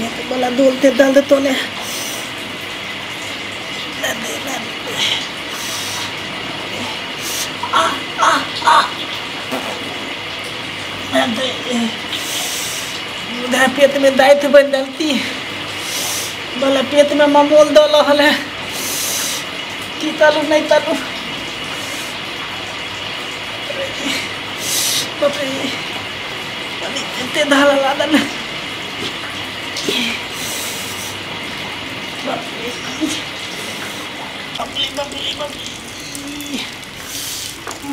पेट वाला डोलते दल तोले आ आ आ उधर पेट में दाइत बन डलती बोला पेट में ममोल दल हले की तालू नहीं तालू बाप रे इतने धाला लादन बाप रे बाप रे बाप रे बाप रे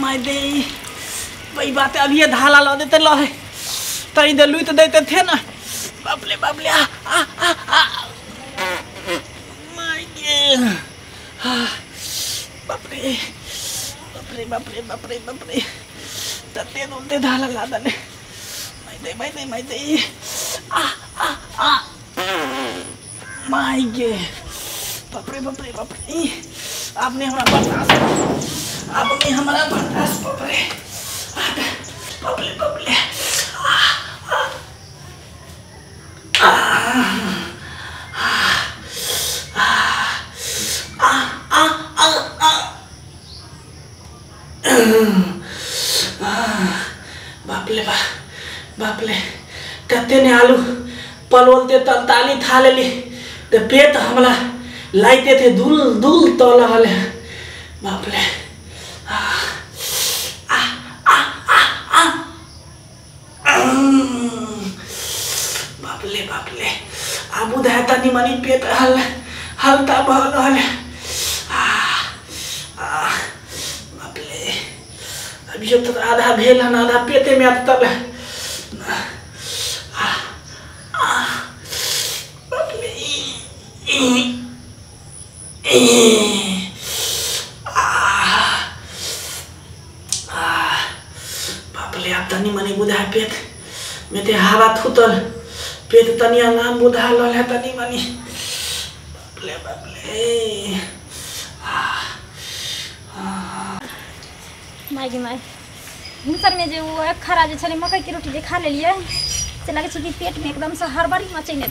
my दे वही बात है। अब ये धाला ला देते ला है तई दे लुई तो देते थे ना बाप रे बाप रे आ आ आ आ my गे बाप रे बाप रे बाप रे बाप रे बाप रे तते दुलते धाला ला दने my they my they my दे आ आ आ my गे बाप रे बाप रे बाप रे आपने हमरा बर्दाश्त आपने हमरा बर्दाश्त बाप रे बाप रे बाप रे आ आ आ आ आ आ बाप रे बाप रे कते ने आलू पलोलते तलताली था लेली ते पेट हमला लाइते थे दुल दुल तोला हले बाप रे आ आ आ आ आ बाप रे आबू धाय तनी मनी पेट हल हलता बहल हले आ आ बाप रे अभी जब तक आधा भेल हन आधा पेटे में अटकल है आ आ बाप रे बाप रे अब तनी मनी बुझा पेट में ते हवा थुतल पेट तनी आराम बुझा लल है तनी मनी बाप रे my गे my भिनसर में जे वो एक खरा जे छलै मकई के रोटी जे खा लेलियै से लगै छै कि पेट में एकदम से हड़बड़ी मचैने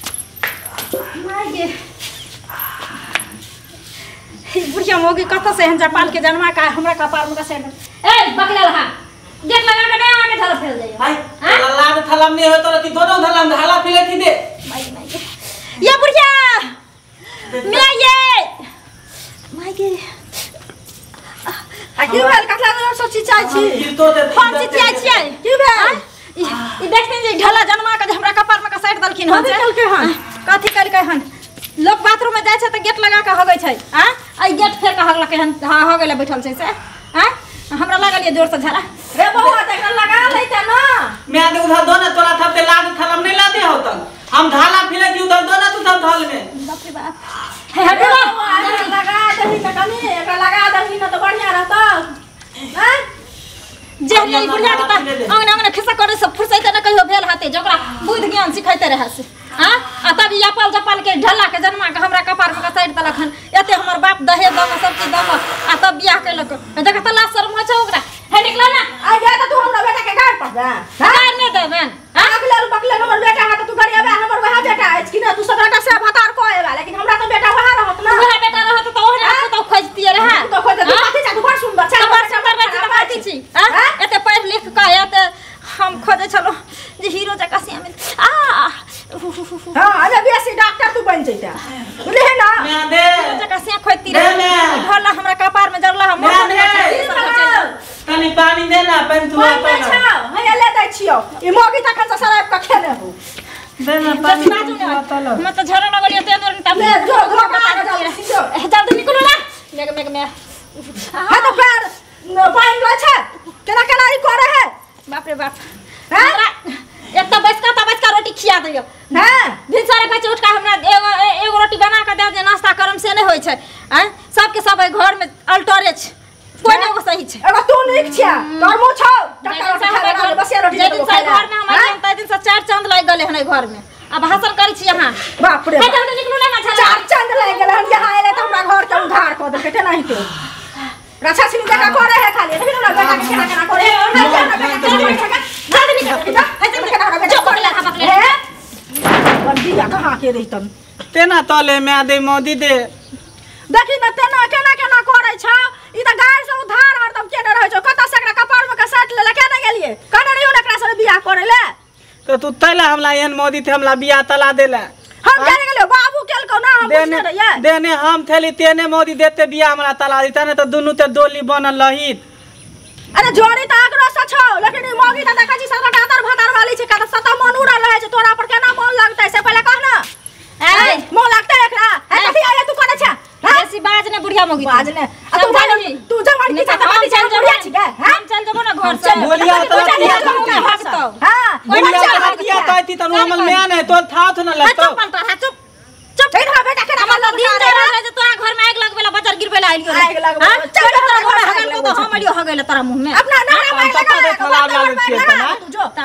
my गे बुढ़िया मोगी कतऽ से एहन जापान के जनमा का हमरा कपार में कसे ए बकला रहा गेट लगा के नहीं आके धर फैल जाइए भाई लल्ला के थलम नहीं हो तो रति दोनों धलम धाला फिले थी दे माय माय ये बुढ़िया मैं ये my गे आ की भेल कतला दिन सब चिचाइ छी हम चिचियाइ छियै की भेल ई देखते जे ढला जनमा के हमरा कपार में कसाइट देलखिन हन कथी केलकै हन कथी केलकै हन लोग बाथरूम में जाइ छै त गेट लगा के हगै छै आ आई गेट फेर के हगलकै हन हां हगै ले बैठल छै से आ हमरा लागल ये जोर से झरा रे बौआ त एकरा लगा लैते ना मैं दे उधर दो ना तोरा थप ते लाद थलम नहीं लादे होतन हम धाला फिले की उधर दो ना तू थप धल में बाप रे बाप हे हटो लगा दही त कनी एकरा लगा दही न त बढ़िया रहतौ हैं जे नहीं बुढ़िया के त अंगना अंगना खिस्सा करे सब फुर्सत न कहियो भेल हाते जकरा बुद्धि ज्ञान सिखैते रहे से हां आ तब ई अपल जपाल के ढला के जन्मा के हमरा कपार में कसाइट देलक हन एते हमर बाप दहेज दऽ के सब चीज दऽ के आ तब बियाह केलक देख त लाज शर्म होइ छै ओकरा हे निकला ना आ जा त तू हमरा बेटा के गाड़ पर जा गाड़ नै देबेन हां अगले बकले हमर बेटा है त तू गरियाबे हमर वएह बेटा अछि कि ना तू सबटा से भतार क एबा लेकिन हमरा त बेटा वएह रहत ना वएह बेटा रहत त ओहने पुतहु खोजतियै रहे तू खोज तू कथि जा तू बड़ सुंदर छै बड़ सुंदर बच्चा त कथि छी हां एते पढ़ लिख के एते हम खोजै छलो जे हीरो जकाँ से मिल आ हां अरे बेसी डॉक्टर तू बन जइता बुझले ना मैं दे हीरो जकाँ से खोजती रहे ढोला हमरा कपार में जरला हम तनी पानी दे ना पेन तू अपन हे ले दै छियौ ई मोगी तखन से शराब के खेने हो दे ना पानी हम त झरे लगल एते दूर तब ले जो धोखा जल्दी निकलू ना मेघ मेघ में हां तो पैर पानी लै छै केना केना ई करे है बाप रे बाप हां एक त बैसका त बैसका रोटी खिया दियो हां भिनसरे बच्चे उठ के हमरा एगो एगो रोटी बना के दे दे नाश्ता करम से नहीं होय छै हैं सबके सब घर में अल्टरे छै कोई ना एगो सही छै एगो तू नीक छिया तोर मुंह छौ टक्का रोटी खा ले बसिया रोटी जे दिन से घर में हमर जनता दिन से चार चांद लागि गेलै हन घर में अब भाषण करै छी अहाँ बाप रे हे जल्दी निकलू ना चार चांद लागि गेलै हन यहाँ एलै त हमरा घर के उधार क देलकै तेनाहिते रक्षा सिंह जका करे है खाली देखि हमरा बेटा के केना केना करे है हमरा बेटा के जल्दी निकल बेटा जो पकड़ ला पकड़ ले बंदी कहां के रहितन तेना तले मैं दे मोदी दे देखी न तेना केना केना करे छ ई त गाय से उधार हरदम केने रहै छौ कत से एकरा कपार में के साट लेला केना गेलिए कहने रहियो ने एकरा से बियाह करे ले तो तू तैला हमला एहन मोदी थे हमला बियाह तला देला हम केने गेलियो बाबू केलको ना हम देने पूछने रहिए देने हम थेली तेने मोदी देते बियाह हमरा तला देता ने तो दुनू ते डोली बनल रहित। अरे जोड़ी त आगरो से छौ लेकिन ई मौगी त देखै छी सबटा आतर भातर वाली छै कत सता मन उड़ल रहै छै तोरा पर केना मन लगतै से पहिले कह ना ए मन लगतै एकरा ए कथि आया तू कोने छ बेसी बाज ने बुढ़िया मौगी बाज ने आ तू तू जवान की छत बाटी छै बुढ़िया छी के हम चल जबो ना घर से बोलिया त हां बोलिया त किया कहती त हमर मैं नहीं तो था न लगतो चुप पलटा चुप चुप ठीक है बेटा केना हमर दिन दे रहा जे तोरा घर में आग लगबेला बजर गिरबेला आइलियो आग लगबेला चल तोरा घर हगल को तो हम आइलियो हगेला तोरा मुंह में अपना ना ना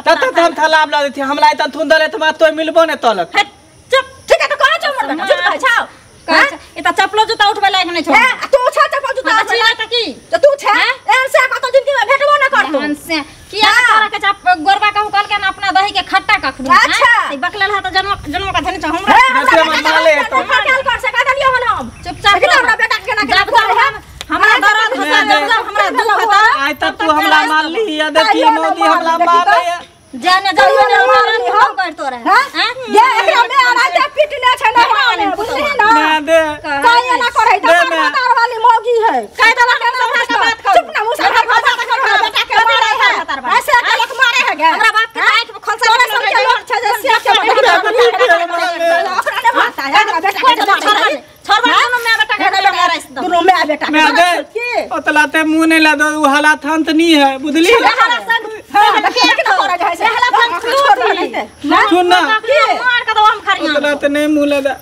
तब तब हम थलाब ला देती हमला इतना थुन दले त तो मिलबो ने तलक चुप ठीक है तो कहां छौ मोर बेटा चुप कह छौ ए त चप्पलो जूता उठबे लायक नहीं छौ ए तू छ चप्पल जूता छी त की त तू छ एहन से कत जिंदगी में भेटबो न करतो एहन से किया तोरा के चाप गोरबा कहू कहल के ना अपना दही के खट्टा कखनो अच्छा ई बकलल हा त जन्म जन्म का धन छ हमरा जैसे माले तो केल कर से का दलियो हन हम चुपचाप हमरा बेटा के केना केना हम हमरा दर्द होता जब हमरा दुख होता आइ त तू हमरा मारली या देखी मोदी हमरा मारे जाने जाइयो ने मारन हम करतो रहे हां ये एकरा में आराते पिटने छै ना बुझली ना ना दे काहे ना करे त मातार वाली मौगी है काहे दला के हमरा के बात कर चुप ना मुंह से बात कर हमरा बेटा के मारे है ऐसे के लोग मारे है गे हमरा बाप के आंख में खोलसा तोरा सब के लोग छै जे से के ओकरा ने मारता है हमरा बेटा के छोड़वा दुनु मैं बेटा के मारे दुनु मैं बेटा मैं दे ओतला ते मुंह नहीं ला दो उ हालात हंत नहीं है बुझली हां देखी ना करे जाय से सुन ना मार के दो हम खरिया ओतला ते नहीं मुंह ला दे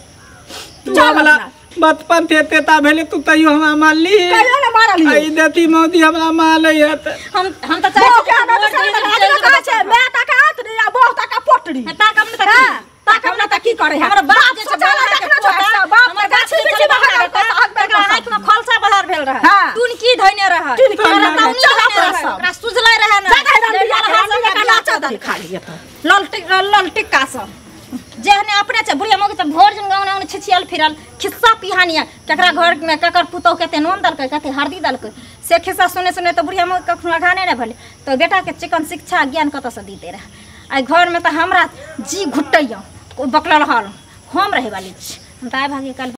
तू हमरा बचपन थे तेता भेले तू तैयो हमरा मारली कहियो ना मारली आई देती मौदी हमरा मारले है त हम त चाहे के ना त छै मैं त का आतरी आ बहु त का पोटरी ता कम न त ता कम न त की करे हमरा बाप जे छै देखना छै बाप हमर गाछी बिछी बाहर आंख में खलसा बाहर भेल रहे टुन की धइने रहे ओकरा सुझलै रहे ना ललटिक ललटिक का सब जेहने अपने छै बुढ़िया मौगी त भोर जन गाँव गाँव छिछियल फिरल खिस्सा पिहानिया केकरा घर में केकर पुतोह कते नून दलकै कते हरदी दलकै से खिस्सा सुने सुने त बुढ़िया मौगी कखनो अघाने नहि भेलै तो बेटा के चिकन शिक्षा ज्ञान कतऽसँ दिते रहे आइ घर में त हमरा जी घुटैया बकलल हल हम रहे वाली छी हम त आइ भागी काल्हि।